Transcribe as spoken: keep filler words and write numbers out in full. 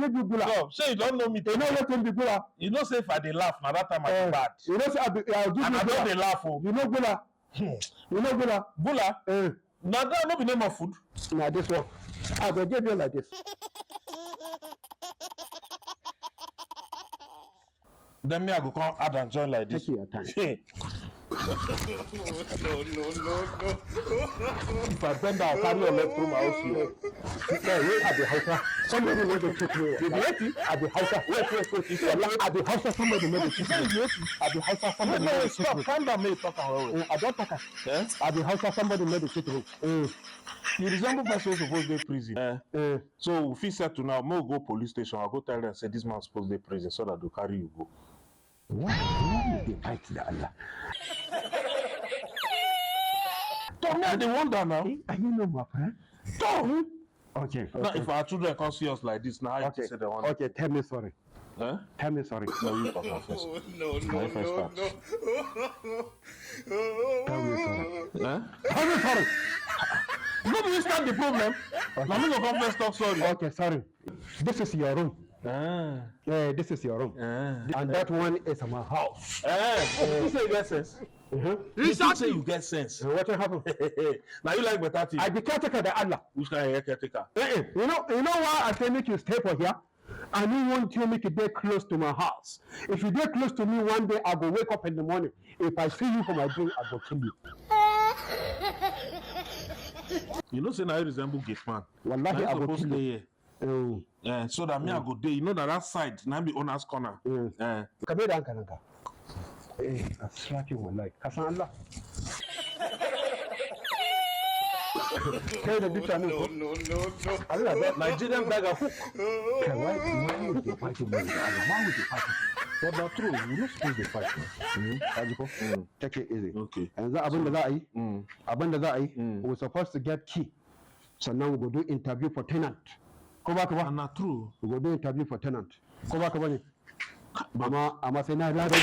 give you gula. No, say you don't know me. You know wetin be gula? You know say if I dey laugh, na that time I dey bad. You know say I be, I give you gula. And I don dey laugh o. You know gula. Hmm. You know gula. Gula? Eh. Na that no be name of food. Na this one. I go give you like this. Then me, I go come add and join like this. Take your time. Hey. No, no, no, no. If I bend down, carry your leg through my house, you. No, wait, I be Hausa. Somebody no dey treat me. You be wetin? I be Hausa. Wait, wait, wait. You say I be Hausa. Somebody no dey treat me. You say you be wetin? I be Hausa. Somebody no dey treat me. Wait, no, wait, stop. Calm down, make you talk am well well. Eh, I don talk am. Eh? I be Hausa. Somebody no dey treat me. Eh. You resemble person wey suppose dey prison. Eh. Eh. So we fit settle now. Make we go police station. I go tell them say this man suppose dey prison so that they carry you go. Why, why you dey fight the Allah? To me, I dey wonder now. Eh, are you not my friend? To. Okay, okay. Now, if our children come see us like this, now how you say they want? Okay, tell me sorry. Eh? Tell me sorry. No, you talk am first. No, no, no, no. Tell me sorry. Eh? Tell me sorry. No be you start the problem. Okay. Na me go come first talk sorry. Okay, sorry. This is your room. Ah. Yeah, this is your room. Ah. And that one is my house. Eh, you say you get sense? Uh-huh. You think say you get sense? Uh, what happened? Now you like better thing. I be caretaker the Allah. Which kind of caretaker? Eh, eh. You know, you know why I say make you stay for here? I no want you make you dey close to my house. If you dey close to me, one day I go wake up in the morning. If I see you for my dream, I go kill you. You know say na you resemble gate man. Wallahi, I go kill you. Eh, so that me, I go dey. You know that that side na be owner's corner. Eh. Ka mai da hankalinka. Eh, a striking wallahi. Ka san Allah. Kai da duk tanin ko? No, no, no, no. Allah ba. Nigerian bag a hook. Kai, why, why would they fight me? Why would they fight me? But na true, we no suppose dey fight. Hmm? Ka ji ko? Hmm. Take it easy. Okay. Yanzu abin da za a yi, hmm, abin da za a yi, hmm, we supposed to get key. Sannan we go do interview for tenant. Ko ba ka ba? Na true. We go do interview for tenant. Ko ba ka ba ne? Amma, amma sai na rara.